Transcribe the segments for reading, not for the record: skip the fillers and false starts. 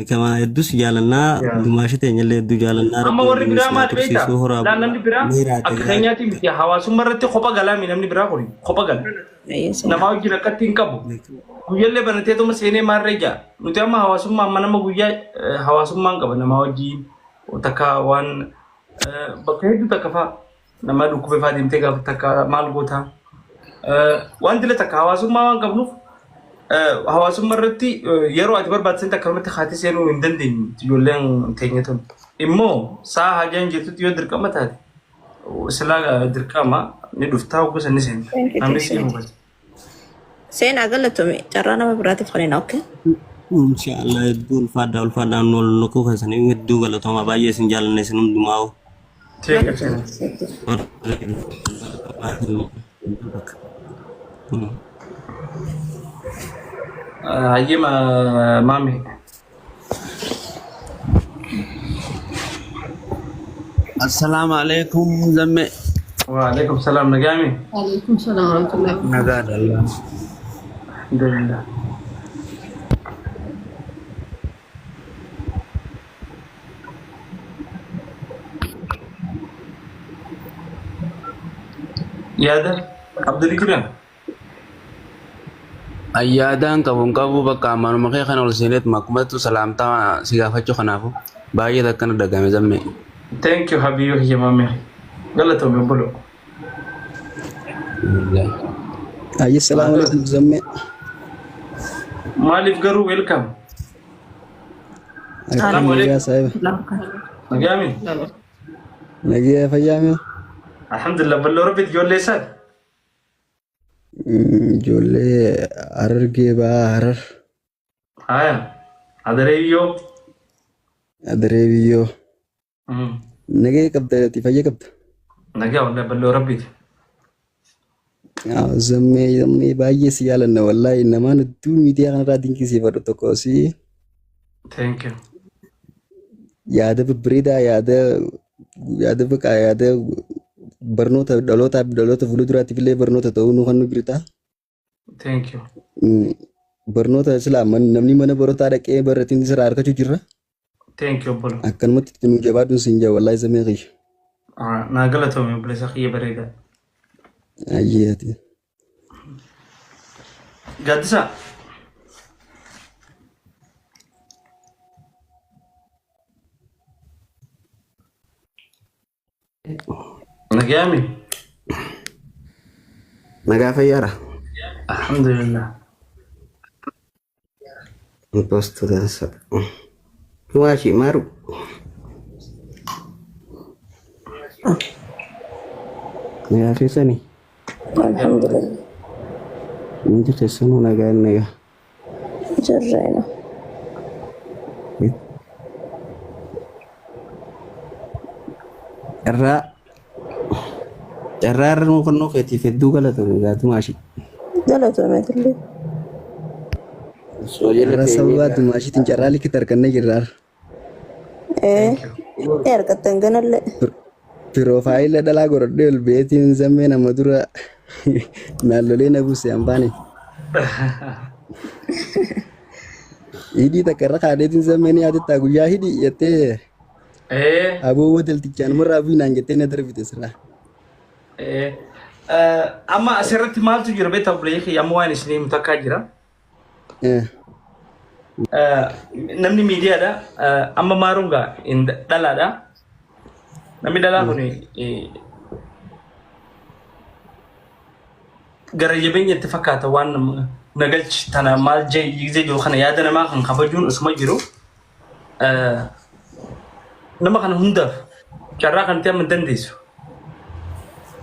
Kama hedduu si jaalannaa dumaasha teenyallee hedduu jaalannaa Amma rabbi warri waliin biraa isin haa maal beektaa? tursiisuu horaa Laal bulaa namni biraa meeraa akka dagaag. keenyaatti miti hawaasummaa irratti kopha galaami namni biraa kun kopha gala. Namaa wajjin akkatti hin qabu. Guyyallee banateetuma seenee maarree jaa. Nuti amma hawaasummaa amma nama guyyaa hawaasummaan qaba namaa wajjin takka waan bakka hedduu takka fa'aa nama dhukkube fa'aa deemtee gaafa takka maal goota. Waan dila takka hawaasummaa waan qabnuuf hawaasummaa irratti yeroo ati barbaadde akkanumatti haati seenuu hin dandeenyu ijoolleen teenya tun. Immoo sa'a hajaan jirtutti yoo dirqama taate silaa dirqama ni dhuftaa gosa ni seenta. Thank you, Namni si thank you. hubata. Seenaa galatoomi carraa nama biraatiif kan hin okay. Inshaallah hedduu ulfaadhaa ulfaadhaa nu wal nuquu keessanii hedduu galatoomaa baay'ee isin jaalanna isin hundumaa. Thank you, seenaa. Hayyee maami. Assalamu alaikum zamme. Waalaikum salaam nagaami. Alaikum salam warahmatullahi wabarakatuh. Nagaadha Allah. Alhamdulillah. Yaada Abdul jiran. Ayyaadaan qabu hin qabu bakka ammanuma kee kana ol seeneet akkumattu salaamtaa si gaafachuu kanaafu baay'ee akkana dhagame zamme. Thank you habibi kiyya maami. Galatoomi obbolo. Ayyi salaamu alaikum zammee. Maaliif garuu welcome. Akkam Salaamu nagaa alaikum. saahiba. Nagaami. Nagaa fayyaame. Alhamdulillah balloo rabbiit ijoollee isaati. Ijoollee Harargee ba'aa Harar. Haya. Adareeyyoo. Adaree biyyoo. Nagaa qabda ati fayya qabda. Nagaa wallahi balloo rabbiiti. Zammee zammee baay'ee si jaalanna wallaahi namaan hedduu miidiyaa kanarraa dinqisiifadhu tokko si Thank you. yaada babbareedaa yaada yaada baqaa yaada barnoota dhalootaaf dhaloota fuulduraatiif illee barnoota ta'uu nu kan nu jirta. Thank you. Barnoota silaa namni mana barootaa dhaqee baratiin sirraa argachuu jirra. Thank you obbolo. Akkanumatti itti nu jabaadhuun siin jaa wallaahi zamee kiyya. Naa galatoomi obboleessa kiyya bareedaa. Ayyee ati. Gaaddisa. Nagaami. Nagaa fayyaara. Alhamdulillah. Impostu dansa. Waashi maaru. Nagaa keessanii. Alhamdulillah. Hundi keessanuu nagaa nagaa. Jirreena. Carraa carraa irra nuu kennuu keetiif hedduu galatoomi gaatumaa ishii. Galatoomi atillee. Osoo jala Carraa teenyee sababa addumaashiitiin carraa likitti argannee jirra. Ee Thank you. ni argattan ganallee. Piroofaayila dhalaa godhadhee ol beetiin zammee nama dura naan lolee na buuse hambaane. Hidhii takka irra kaadheetiin zammee ni yaadatta guyyaa hidhii jettee Ee. aboo wadaltichaan murraa bu'ii naan jettee na darbite sirraa. Ee. Amma asirratti maaltu jira beektaa obboleeyyi kiyya amma waan isin himu takkaa jira. Namni miidiyaadha. Amma maaruun gaa dhalaadha. Namni dhalaa kun gara jabeenya itti fakkaata waan na galchi tana maal jee jiru kana yaada namaa kan kabajuun osuma jiru. Nama kana hundaaf carraa kan ta'e amma hin dandeessu.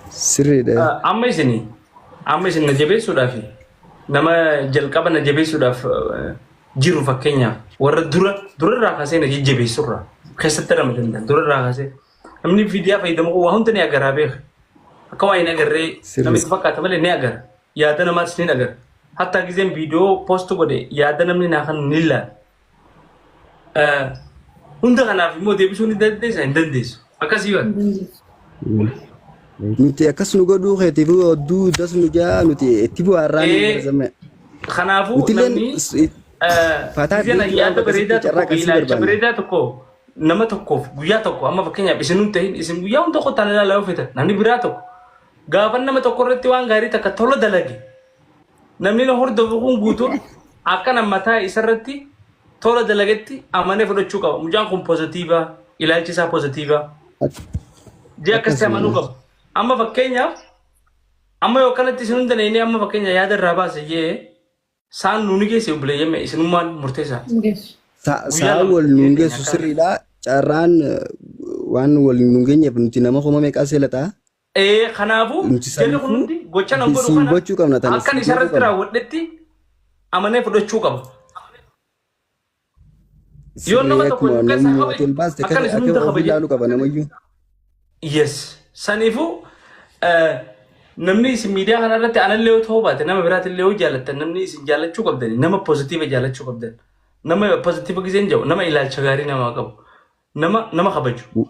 Sirriidha. Amma isin amma isin na jabeessuudhaaf nama jalqaba na jabeessuudhaaf jiru fakkeenyaaf warra dura durarraa kaasee na jajjabeessurraa keessatti ramadan durarraa kaasee namni viidiyaa fayyadamu kun waa hunda ni agaraa beeka. Akka waa hin agarree Sirrii. namni itti fakkaata malee ni agara. Yaada namaas ni agara. Hatta gizeen viidiyoo poost godhe yaada namni naa kan ni ilaala. Hunda kanaaf immoo deebisuu ni dandeessa hin dandeessu. Akkasii yoo. Nuti akkas nu godhuu keetiif odduu das nu jaa nuti itti bu'aarraa ni Ee, barzame. Kanaafuu Nuti namni illeen Fataa Gizeen jechuudhaan yaada bakka sitti bareedaa carraa tokko akkasii ilaalcha barbaanna. bareedaa tokko nama tokkoof guyyaa tokko, amma fakkeenyaaf isin hin ta'in, isin guyyaa hunda tokko taana ilaalaa yoo feetan, namni biraa tokko gaafa nama tokko irratti waan gaarii takka tola dalage, namni na hordofu kun guutuun akka nama mataa isarratti tola dalagetti amanee fudhachuu qaba. Mucaan kun positive, ilaalchi isaa positive jee akkasitti amanuu qaba. Amma fakkeenyaaf amma yoo kanatti isin hunda neenee, amma fakkeenya yaada irraa baase jee saan nuuni geesse, obboleeyyamme, isinummaan murteessaa. Geessu. Guyyaa Sa'a 2 wal nuun keenya geessu akkana. Sirriidha. Carraan waan wal nuun geenyeef nuti nama koma meeqaa seelataa. Kanaafuu Nuti jarri kun saniifuu hundi gocha nan godhu si kana hubachuu qabna tana akkan si isa beekuu irratti qabna. raawwadhetti amanee fudhachuu qaba. Yoo nama Sirrii tokko akkuma nu keessaa namni qabe ati ol baaste akkan akka isin akka hunda ofii kabaje. ilaaluu qaba namayyuu. Yes. Saniifuu namni isin miidiyaa kana irratti anallee yoo ta'uu baate, nama biraatillee yoo jaallattan, namni isin jaallachuu qabdan nama positive jaallachuu qabdan. Nama positive giseen jedhu nama ilaalcha gaarii namaa qabu. Nama nama kabaju.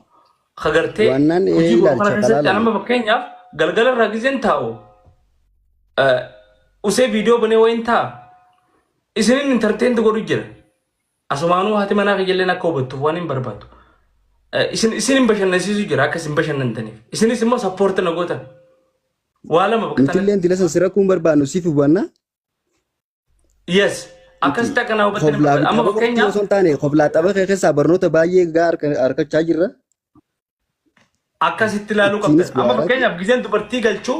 Kagartee Waannaan hojii godhu kana ilaalcha keessatti kalaalamu. nama fakkeenyaaf galgala irraa giseen taa'u usee viidiyoo banee wayin taa'a. Isinin entertain godhu jira. Asumaanuu haati manaa kiyyalleen akka hubattuuf waan hin barbaadu. Isin hin bashannansiisu jira akka isin bashannantaniif. Isinis immoo support na gootan. Waa lama bakka Nuti tanatti. illee dila san si rakkuu hin barbaannu, siif hubanna. Yes. Akkasitti akka na hubattan hin Koblaa barbaadu. fi Amma tapha qofti fakkeenyaaf osoo hin taane koblaa tapha kee keessaa barnoota baay'ee gaa harkachaa jirra. Akkasitti ilaaluu qabdan. Ittiinis Amma bu'aaraa. fakkeenyaaf gizeen dubartii galchuu,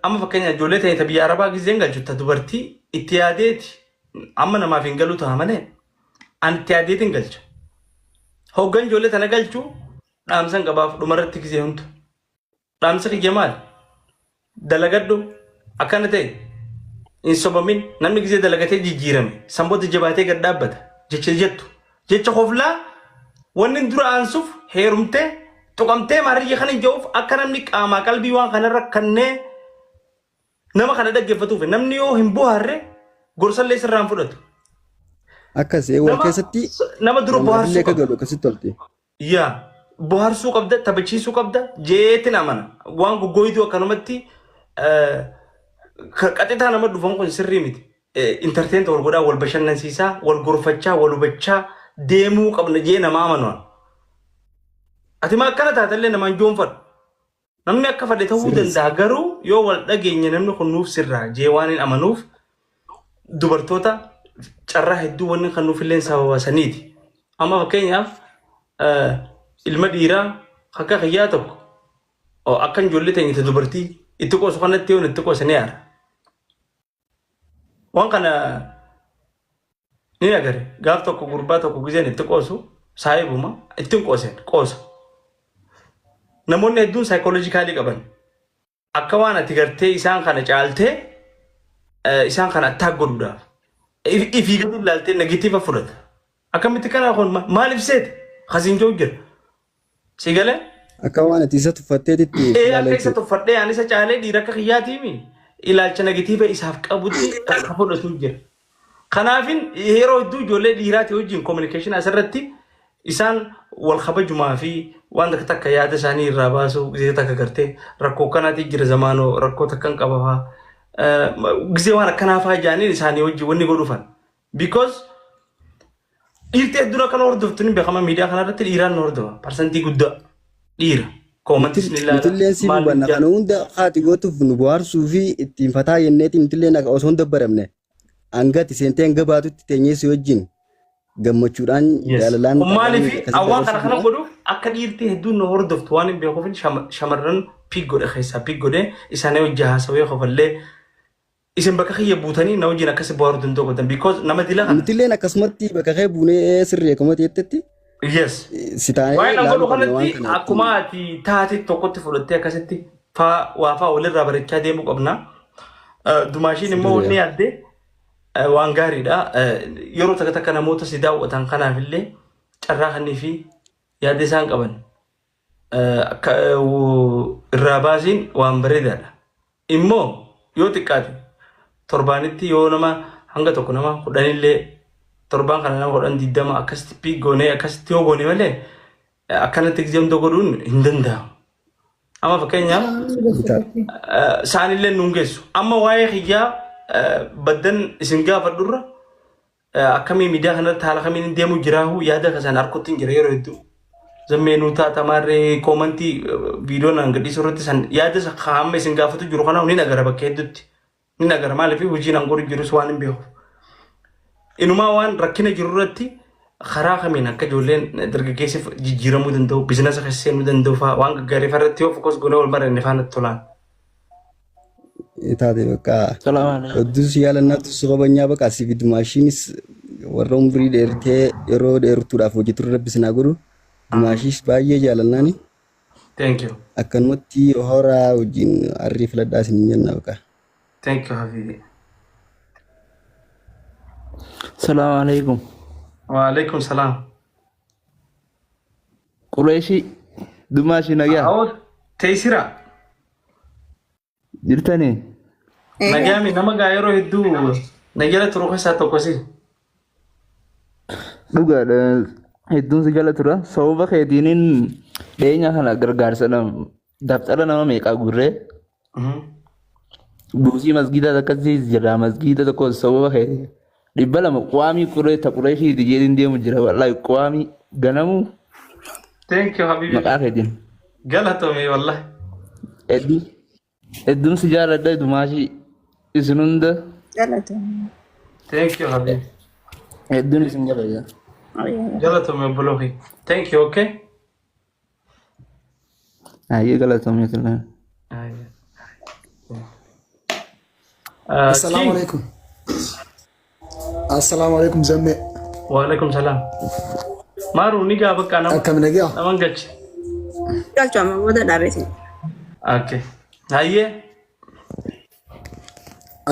amma fakkeenyaaf ijoollee ta'e ta biyya Arabaa gizeen galchu ta dubartii itti yaadeeti, amma namaaf hin galu ta'a malee, an itti yaadeetiin galcha. Hoggan ijoollee tana galchuu dhaamsan qabaaf dhumarratti gizee hundu. Dhaamsi kiyya maali? Dalagadhu, akkana ta'e hin sobamin, namni gizee dalagatee jijjiirame sanboota jabaatee gad dhaabbata jecha jettu. Jecha koflaa wanni dura aansuuf heerumtee tuqamtee maarriyya kan hin jiruuf akka namni qaamaa qalbii waan kanarra kannee nama kana dhaggeeffatuuf, namni yoo hin bohaarre gorsallee sirraan fudhatu. Akkas wal Nama keessatti nama dura namaafillee bohaarsuu akka qabda. galu akkasitti tolte. Yaa bohaarsuu qabda, taphachiisuu qabda jeetin amana. Waan goggooytuu akkanumatti qaxitaa nama dhufan kun sirrii miti. Entertain wal godhaa, wal bashannansiisaa, wal gorfachaa, wal hubachaa deemuu qabna jee nama amanu. Ati maa akkana taatellee namaan joonfadhu. Namni akka fadhe ta'uu Sirrii. danda'a, garuu yoo wal dhageenye namni kun nuuf sirraa jee waan hin amanuuf dubartoota carraa hedduu wanni kan nuuf illee sababa saniiti. Amma fakkeenyaaf ilma dhiiraa akka kiyyaa tokko akka ijoollee teenya dubartii itti qoosu kanatti yoo itti qoose ni aara. Waan kana ni agare, gaaf tokko gurbaa tokko gizeen itti qoosu, saayibuma ittiin qooseen qoosa. Namoonni hedduun psychologically qaban akka waan ati gartee isaan kana caaltee isaan kana attack godhuudhaaf ifii gadi ilaaltee negative fudhata. Akkamitti kana kun maaliif seete? Kasiin jiru jira. Si galee? Akka waan ati isa tuffatteetitti Ee, ilaala akka isa jechuudha. tuffadhee ani isa caalee dhiira akka kiyyaatiimi ilaalcha negative isaaf qabutti akka fudhatu jira. Kanaafin yeroo hedduu ijoollee dhiiraati wajjin communication asirratti isaan wal kabajumaa fi waan takka takka yaada isaanii irraa baasuu, gisee takka gartee rakkoo akkanaati jira, zamaanoo rakkoo takka hin qaba fa'aa, gisee waan akkanaa fa'aa jaaniin isaanii wajjin wanni godhufan. Because dhiirti hedduun akkana hordoftu ni beekama, miidiyaa kanarratti dhiiraan nu hordofa, parsantii guddaa dhiira. Commentis ni ilaala. Nutilleen si Maal hubanna, kana hunda haati gootuuf nu bohaarsuu fi ittiin fataa jenneetiin nutilleen akka osoo hin dabbaramne hanga ati seentee hanga baatutti teenyee si wajjin gammachuudhaan jaalalaan Kun maaliif akkasitti awwaan kana dabarsuu kana jira. godhuuf akka dhiirti hedduun nu hordoftu waan hin beekuuf shamarran pick godhe keessaa pick godhe isaanii hojii haasawee kofallee isin bakka kiyya buutanii na wajjin akkasi bohaaruu danda'u qabdan, because nama dila kana. Nutilleen akkasumatti bakka kee buunee sirrii akkuma jettetti si taa'ee Waa'ee nan ilaaluu godhu qabna waan kanatti kana. Akkuma ati taate tokkotti fudhattee akkasitti faa waa faa walirraa barachaa deemuu qabna. Dumaashiin immoo wanni yaadde waan gaariidha. Yeroo takka takka namoota si daawwatan kanaaf illee carraa kannii fi yaada isaan qaban akka irraa baasiin waan bareedaadha. Immoo yoo xiqqaate torbaanitti yoo nama hanga tokko nama 10illee, torbaan kana nama 10, 20 akkasitti pick goonee, akkasitti yoo goone malee akkanatti gisee hunda godhuun hin danda'amu. Amma fakkeenyaaf isaanillee nuun geessu. Amma waa'ee kiyyaa baddan isin gaafadhurra Akkamii miidiyaa kanarratti haala kamiin deemu jiraahu yaada keessan harkutti hin jira yeroo hedduu. Zammee nuu taata maarree koomantii viidiyoo naan gadhiisuu irratti san yaada isa hamma isin gaafatu jiru kanaaf ni nagara bakka hedduutti. Ni nagara maaliif hojii naan godhu jirus waan hin beeku. Inumaa waan rakkina jiru irratti karaa kamiin akka ijoolleen dargaggeessi jijjiiramuu danda'u biizinasa keessa seenuu danda'u fa'aa waan gaggaarii irratti yoo fokus goonee wal maranne faana tolaan. Taate bakka Salaam alaikum. hedduu si yaalannaatu si kabajnaa bakka si fi dumaashiinis warra umrii dheertee yeroo dheertuudhaaf hojii ture rabbi sinaa godhu dumaashiis baay'ee jaalannaani. Thank you. Akkanumatti horaa wajjin harrii filadhaa isin jenna bakka. Thank you Habibi. Salaam alaikum. Waalaikum salaam. Qureeshii Dumaashii nagaa Awoo teessira. jirtanii? Nagaami nama gaa yeroo hedduu na jala turu keessaa tokko si. Dhugaadha. Hedduun si jala tura. Sababa keetiiniin dhiyeenya kana gargaarsa dabtara nama meeqaa gurree buusii masgiida akkasii jira. Masgiida tokko sababa keetii 200 qaamii quree ta qureeshiiti jedhin deemu jira. Wallaahi qaamii ganamuu Thank you Habibi. maqaa keetiin. Galatoomi wallahi. Hedduu hedduun si jaaladha Dumaashii isin hunda. Galatoomi. Thank you Habibi. Hedduun isin jaalladha. Galatoomi obboloo kee. Thank you, okay? Ayyee galatoomii silaa. Assalamu King. alaikum. Assalamu alaikum Zamme. Waalaikum salaam. Maaru ni gaa bakka nama Akkam nagaa? naman gachi. Galchu amma booda dhaabeeti. Okay. Hayyee.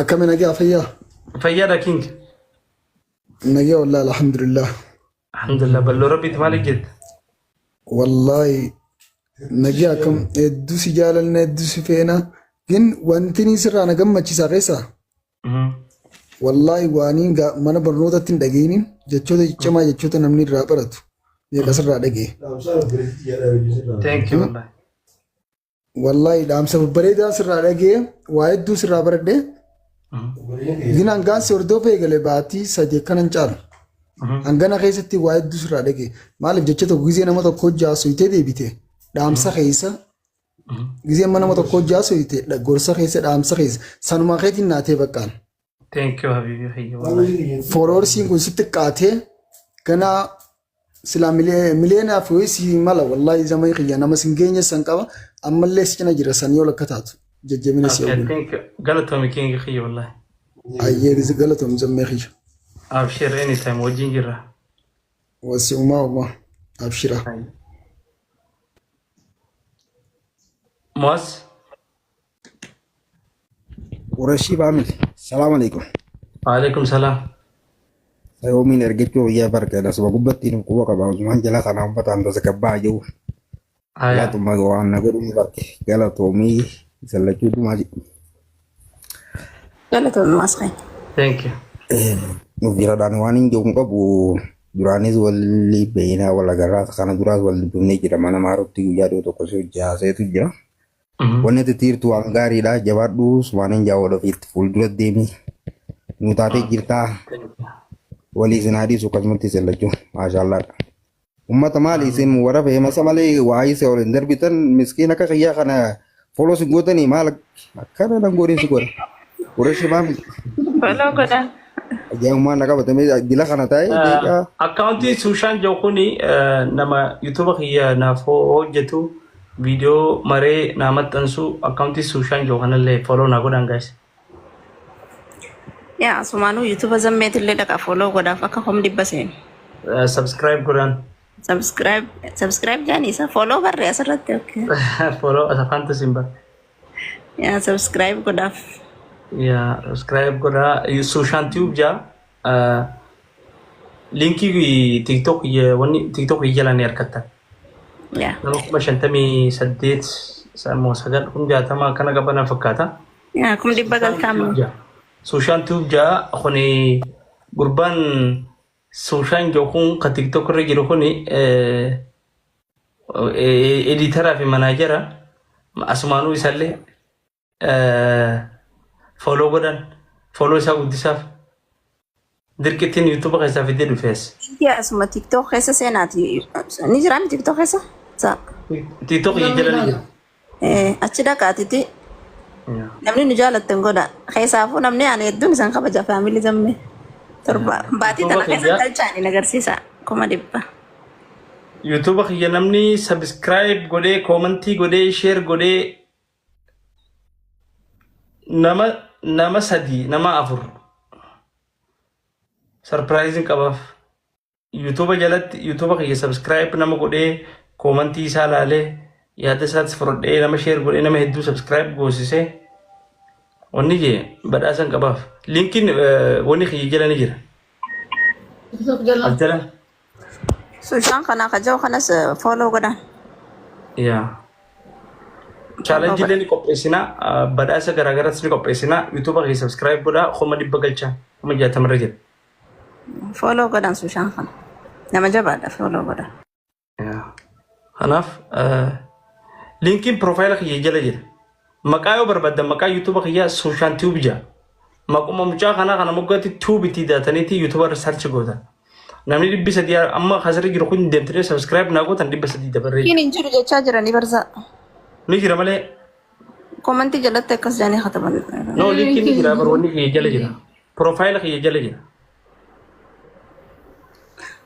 Akkam nagaa fayyaa? Fayyaadha King. Nagaa wallahi alhamdulillah. Alhamdulillah balloo rabbiiti maaliif jetta? Wallahi nagaa akkam hedduu si jaalanna hedduu si feena. Gin wanti ni sirraa na gammachiisaa keessaa wallahi waaniin mana barnootatti hin dhageenin jechoota ciccimaa jechoota namni irraa baratu meeqa sirraa dhagee. Thank you wallahi. Wallahi dhaamsa babbareedaa sirraa dhagee waa hedduu sirraa baradhee. Gin hangaan si hordofa eegale baatii 3 akkana hin caalu. Hangana keessatti waa hedduu sirraa dhagee. Maaliif jecha tokko gizee nama tokko hojjaa deebite dhaamsa keessa gizee nama tokko hojjaa gorsa keessa dhaamsa keessa sanuma keetiin naatee baqqaan. Thank you Habibi hayya wallahi. Followersiin kun sitti xiqqaatee ganaa silaa miliyeenaaf wayii si mala wallahi zaman kiyya nama sin geenye san qaba ammallee si cina jira san yoo lakka taatu jajjabina si Okay, hawwina. thank you. Galatoomi King kiyya wallahi. Ayyee galatoom zammee kiyya. Abshir anytime wajjin jirra. Wasi umaa umaa abshira. Moas. Qurashii baamil. Salaam alaikum. Waalaikum salaam. Yoomiin ergachuu biyya barqeedha. Suba gubbattiin quba qaba. Uzumaan jala kana uummataan tasgabbaa jiru. Haya. Laatuma waan na godhu ni barke. Galatoomii sallachuu dhumaa jedhu. Galatoomi maas keenya. Thank you. Nuuf jiraadhaan waan hin jiru qabu. Duraanis walli beeyinaa wal agarraa kana duraas wal dubbifnee jira. Mana maarutti guyyaa dhiyoo tokko si hojjaaseetu jira. Wanni ati tiirtu waan gaariidha. Jabaadhu sumaan hin jaawwadhu ofiitti fuuldura deemi. Nu taatee jirtaa. Walii isin haadhiisu akkasumatti sallachuu. Maashaallaadha. Ummata maali isin warra feemasa malee waa isa ol hin darbitan miskiin akka kiyyaa kana follow sin gootanii maal akkana nan godhin si godha. Qureshi maal Follow godhaa. ajaa'ibummaa na qabatame dila kana taa'ee deeqaa. Akkaawuntii Suushaan jiru kuni nama YouTube kiyya naaf hojjetu viidiyoo maree naa maxxansu akkaawuntii Suushaan jiru kanallee follow naa godhan guys. Yaa asumaanuu YouTube zammeetillee dhaqa follow godhaaf akka hom 100 seenu. Subscribe godhan. Subscribe subscribe jaanii isa follow barree asirratti okay. Follow afaantu sin bar. Yaa subscribe godhaaf. Yaa subscribe godhaa. Suushaan Tube jaa. Linkii TikTok wanni TikTok jala ni argattan. Yaa. Nama 58,000 immoo 9 60,000 akkana qabana fakkaata. Yaa 100,000 galtaama. Suushaan Tube jaa kuni gurbaan Suushaan jiru kun ka TikTok irra jiru kuni editaraa fi manaajara asumaanuu isallee follow godhan follow isaa guddisaaf. Dirqittiin YouTube keessaa fidee dhufees. Liinkii asuma TikTok keessa seenaati. Ni jiraami TikTok keessa? Sa. TikTok jala ni jira. Achi dhaqaatiti namni nu jaalattan godha. Keessaafuu namni ani hedduun isaan kabaja family zammee. Torba baatii tana keessa galchaanii agarsiisa 100,000. YouTube kiyya namni subscribe godhee, commentii godhee, share godhee, nama sadii, nama afur surprise qabaaf. YouTube jalatti YouTube kiyya subscribe nama godhee, commentii isaa laalee, yaada isaatti fudhadhee, nama share godhee, nama hedduu subscribe goosisee, wanni jee badhaasan qabaaf. Linkiin wanni kiyya jala ni jira. TikTok jala. As jala. Sushaan kana kaja'u kanas follow godhan. Yaa. Challenge illee ni qopheessina. Badhaasa garaagaraas ni qopheessina. YouTube kiyya subscribe godhaa, 100,000 galchaa. 60,000 irra jira. Follow godhan Sushaan kana. Nama jabaadha, follow godhan. Kanaaf linkiin profile kiyya jala jira. Maqaa yoo barbaaddan maqaa YouTube kiyyaa Sushaan Tube jira. Maquma mucaa kanaa kana moggaatti Tube itti daataniiti YouTube irra search gootan. Namni 300 amma asirra jiru kun deemtanii subscribe naa gootan 300 dabarree. Linkiin hin jiru jechaa jiranii barsaa. Ni jira malee. Commentii jalatti akkas jedhanii kataban. No, linkiin ni jira, baroonni kiyya jala jira. Profile kiyya jala jira.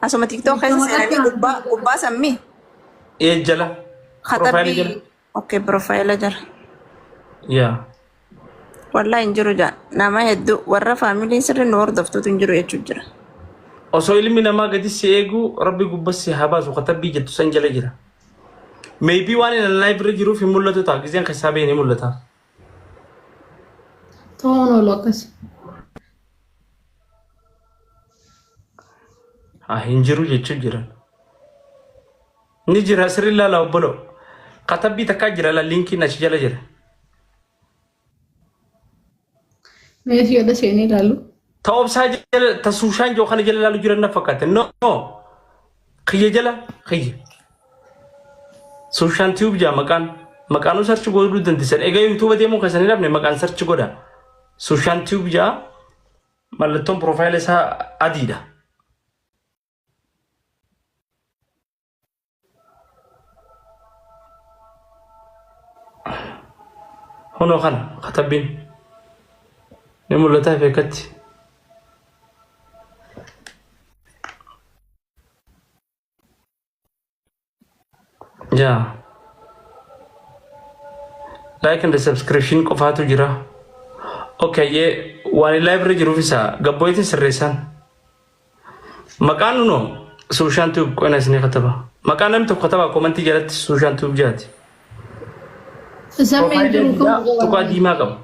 Asuma TikTok keessa seenanii gubbaa gubbaa sammii. Ee, jala. Profile jala. Katabbii. Okay, profile jala. Yaa. Wallahi hin jiru jaa. Nama hedduu warra family sirri nu hordoftuutu hin jiru jechuu jira. Osoo ilmi namaa gadi si eegu rabbi gubbas si haa baasu katabbii jettu san jala jira. Maybe waan inni live irra jiruuf hin mul'atu ta'a. Gizeen keessaa bahee ni mul'ata. Ta'uun oolu akkas. Haa, hin jiru jechuu jiran. Ni jira, sirri ilaala obboloo. Katabbii takkaa jira la, linkiin achi jala jira. Meesii jala seenee ilaalu. Ta obsaa jala, ta suushaan jiru kana jala ilaalu jiran na fakkaate. No. Kiyya jala kiyya. Suushaan Tube jaa maqaan. Maqaanuu search godhuu dandeessan. Egaa YouTube deemuu keessan hin dhabne, maqaan search godha. Suushaan Tube jaa, mallattoon profile isaa adiidha. Kunoo kana katabbiin ni mul'ata fekkatti. Yaa. Like and subscription qofaatu jira. Okay, yee waan live irra jiruuf isa gabbooyitiin sirreessan. Maqaan nunoo Suushaan Tube qonna isinii kataba. Maqaan namni tokko kataba commentii jalatti, Suushaan Tube jaati. Zammeen jiru Profile kun tuqaa diimaa qaba.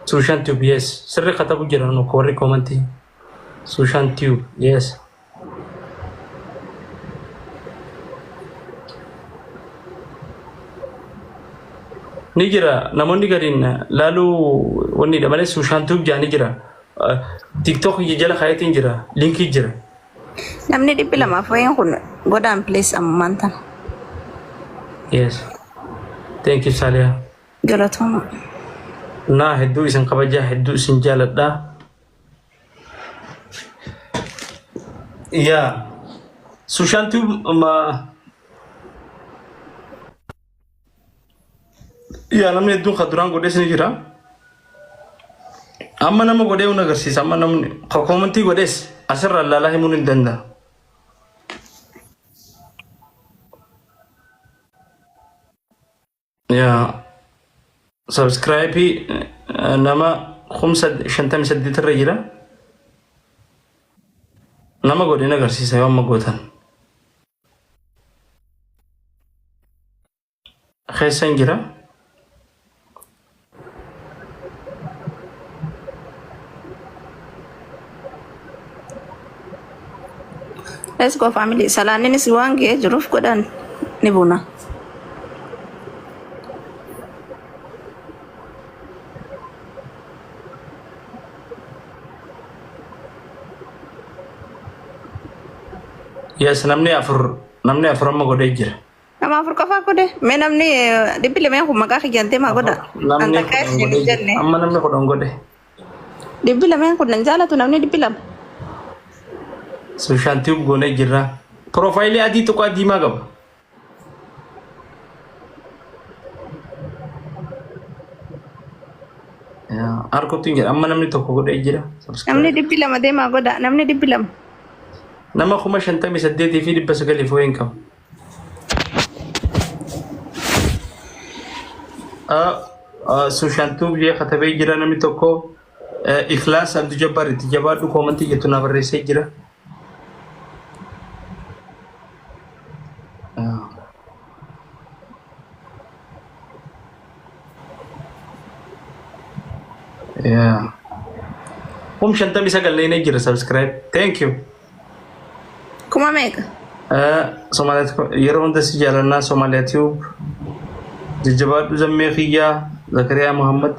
Suushaan Tube, yes. Sirri katabu jira nu warri commentii. Suushaan Tube, yes. Ni jira, namoonni gadiin laaluu wanni malee Suushaan Tube jaa ni jira. TikTok jala kaayetiin jira. Linkii jira. Namni 200 wayiin kun godhaan please ammaan tana. Yes. Thank you, Salia. Galatooma. Naa hedduu isin kabajaa, hedduu isin jaaladha. Yaa. Suushaan Tube ma yaa namni hedduun kan duraan godhees ni jira. Amma nama godhee un agarsiisa. Amma namni commentii godhees asirraa ilaalaa himuun hin danda'a. Yaa. Subscribe nama 58,000 irra jira. Nama godheen agarsiisa yoo amma gootan. Keessan jira. Let's go, family. Salaanninis waan ga'ee jiruuf godhan ni buna. Yes, namni afur amma godhee jira. Nama Nama afur qofaa godhe. Mee namni 200 kun maqaa kiyyaan deemaa godha. An Namni takkaa 10 isin godhee hin jira. jenne. Amma namni 10 godhe. 200 kun nan jaalatu namni 200. Sooshaantii goonee jirra. Piroofaayilii adii tuqaa diimaa qaba. Harkutti hin jedha. Amma namni tokko godhee jira. Namni 200 deemaa godha. Namni 200. Nama 58,900 fooyyee hin qabu. Sooshaantuu biyya katabee jira namni tokko. Ikhlaas Abduu Jabbaar itti jabaadhu koomantii jettu na barreessee jira. Yeah. 59,000 leenee jira subscribe. Thank you. Kuma meeqa? Somaaliyaa yeroo hunda si jaalannaa Somaaliyaa Tube. Jajjabaadhu zammee kiyyaa Zakariyaa Muhammad.